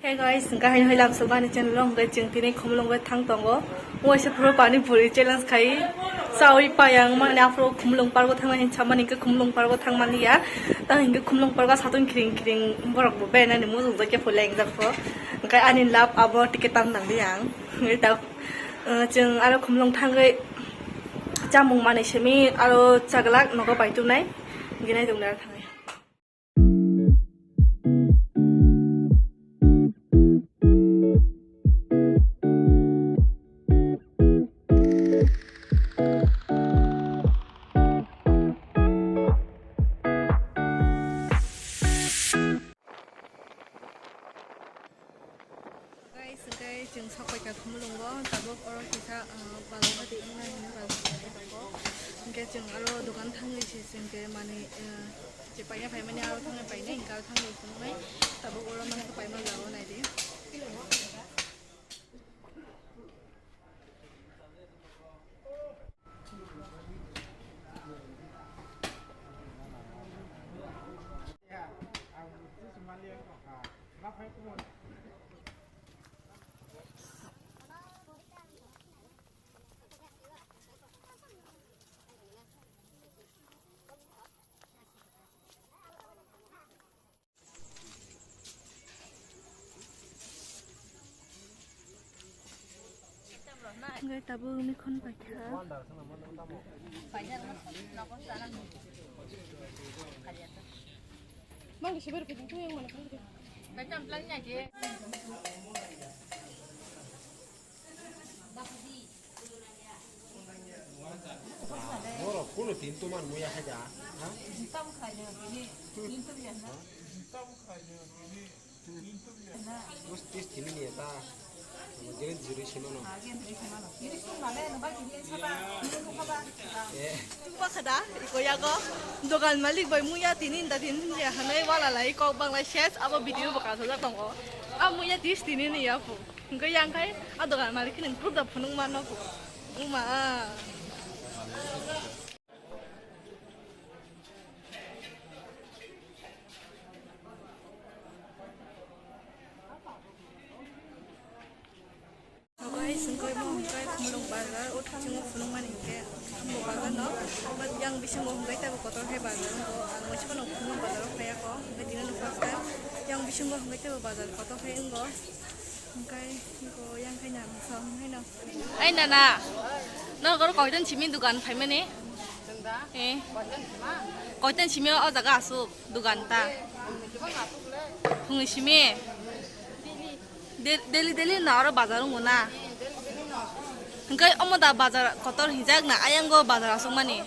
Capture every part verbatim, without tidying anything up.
Hey guys, hingke hai hai lamsok ani channel o hingke chwng tini Khumulwng bai thang tongo. Waisa phuru pani puri challenge khai chawi payang mani aphuru Khumulwng park o thangna hin samani hingke Khumulwng park o thangmani ya. Tang hingke Khumulwng park o satung kiring kiring borok bo benani mujung jake phulengjak pho. Hingke ani love abo ticket tam nangdi ang. Hingke ta, eh, chwng aro Khumulwng thangwi chamung manwi simi aro chaglak nogo bai tubunai. Hingke nai tongdi aro thangwi. Guys, hingke chwng sok paikha Khumulwngo, tabuk oro kisa, ah, balai mati wngna hwnwi balai tongo. Hingke chwng aro dokan thangwi se chwng ke manwi, ah, je paina phaimani aro thangwi painai, hingke aro thangwi tongnai, tabuk oro mangsa paima jaga o naidi. Hingke tabuk mikhon paikha. Borok kuno tin toman muya haja, ha? Bus tis tini ni eta. Gere juri sino no. Eh. Pakada, iko yago. Dogan malik bai muya tini da tini ya hanai wala lai kok bang lai ses abo video bo kasajak tongo. A muya tis tini ni ya pu. Hingke yang kai a dogan malik ni proof da phunuk mano pu. Uma. Obo hai sengkoi bo hingke Khumulwng bazar, o thangsingo phunukmani hingke Khumulwng bazar no. But yang bisingo hingke teibo kotor khe bazar wngkho, ang waisa phano Khumulwng bazar o phaiya kho, hingke tini no first time. Yang bisingo hingke teibo bazar kotor khe wngkho. Hingke, hingke yang khe nang song hai no. Ai nana, no goro koiton simi dukan phaimani? Eh. Koiton simi o jaga asuk dukan ta? Phungni simi? De-, daily daily no oro bazar wngo na? Hingke omo da bazar kotor hinjak na, ayang go bazar asuk mani?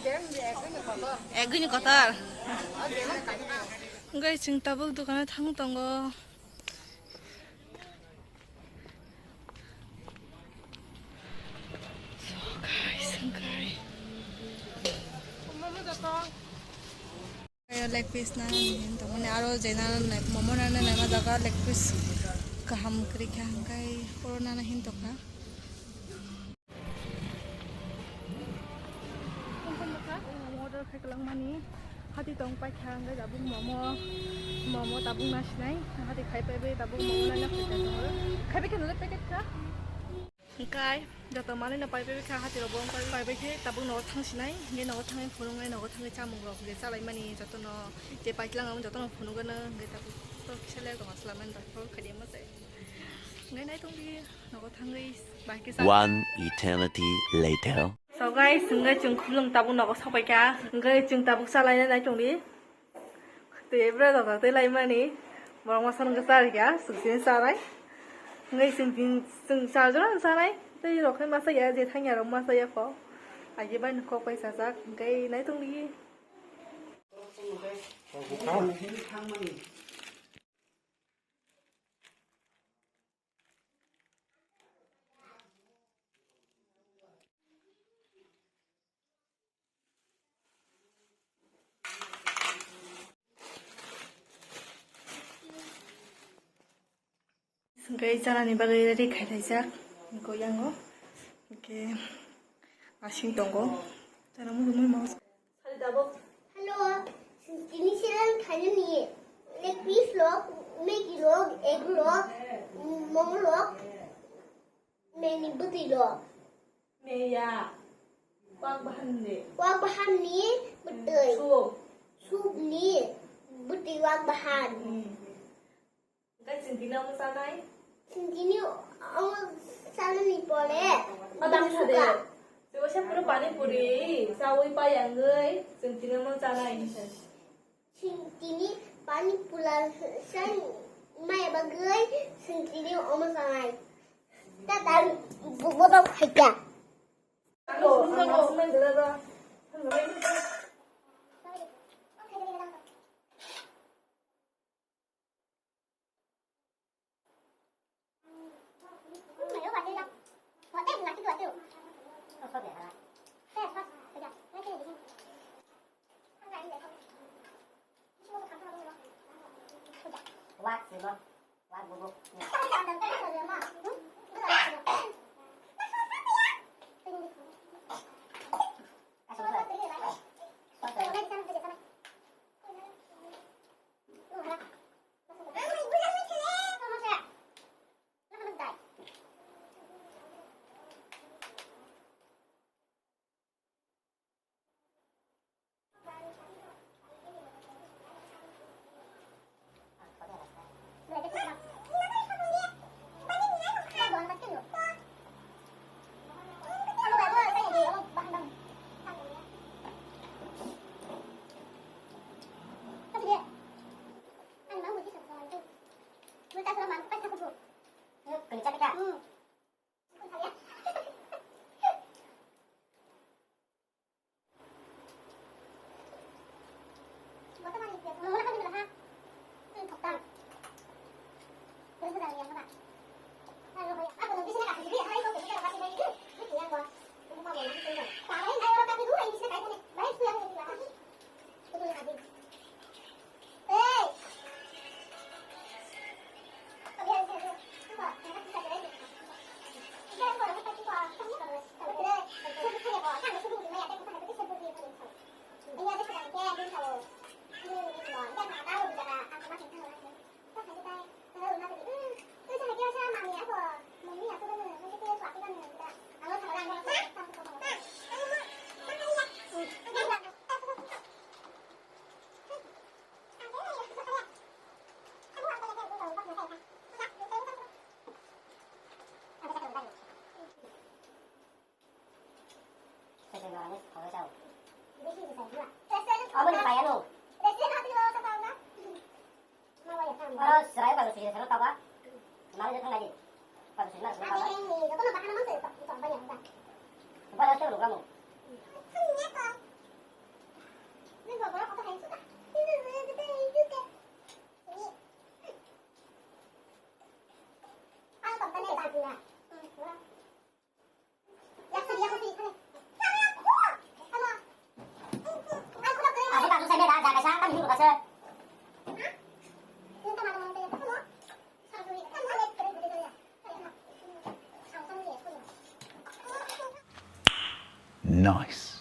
Ekgini kotor. Hingke chwng tabuk dukano thang tongo. So, guys, hingke. Leg piece na hin tongmani aro jena momo na na ma jaga leg piece kaham kwrwi kha hingke oro na na hin tongkha. Order khai kwlangmani hati tong paikha hingke tabuk momo, momo tabuk na sinai hati khai paibai tabuk momo na na khai tongo khai bai khe packet kha. Hingkai joto manui no pai pai kha hati rok bo pai pai khe tabuk nogo thang sinai hingke nogo thangwi phunuknai nogo thangwi chamung rok je chalai mani joto no je paitlang ang joto no phunuk gano hingke tabuk to kisa le tong asla mani rok khadi ma se hingke nai tong di nogo thangwi bai khe cha. One eternity later. So guys, hingke chwng Khumulwng tabuk nogo sopai kha hingke chwng tabuk chalai nai tong di. Tei bwrwi rok tei lai mani borok masa nung khe cha rikha, swk sini chanai. Hwnwi chwng tin, chwng char jora chanai. Tei rok khe masa ya, je thangya rok masa ya kho. Agi bai kok bai chajak, hwnkhe nai tong di. Hwnkhe chanani bagwi ready khaijak goyango. Hwnkhe asing tongo. Chana mujungwi ma. Hello, tini selang khainani leg piece rok, Maggi rok, egg rok, Omulok meni bwtwi lo. Meya. Wak bahan ni. Wak bahan ni bwtwi. Sup. Sup ni bwtwi wak bahan. Hmm. Hingke chwng tini omo chanai? Chwng tini omo chanani pore. Abang bangsa de. Suka. Chwng se puro pani puri chawi pai yangwi chwng tini omo chanai hinsa. Chwng tini pani pula sai maya bagwi chwng tini omo chanai. Tata bo-, bodo khaikha. Ano, ano, ano, ano, ano. Wak simo, wak bubuk. Aboni payano. Oro serai ba susi sero taba. Mari jatang lagi. Ba susi na sero taba. Ba na sero kamu. Nice.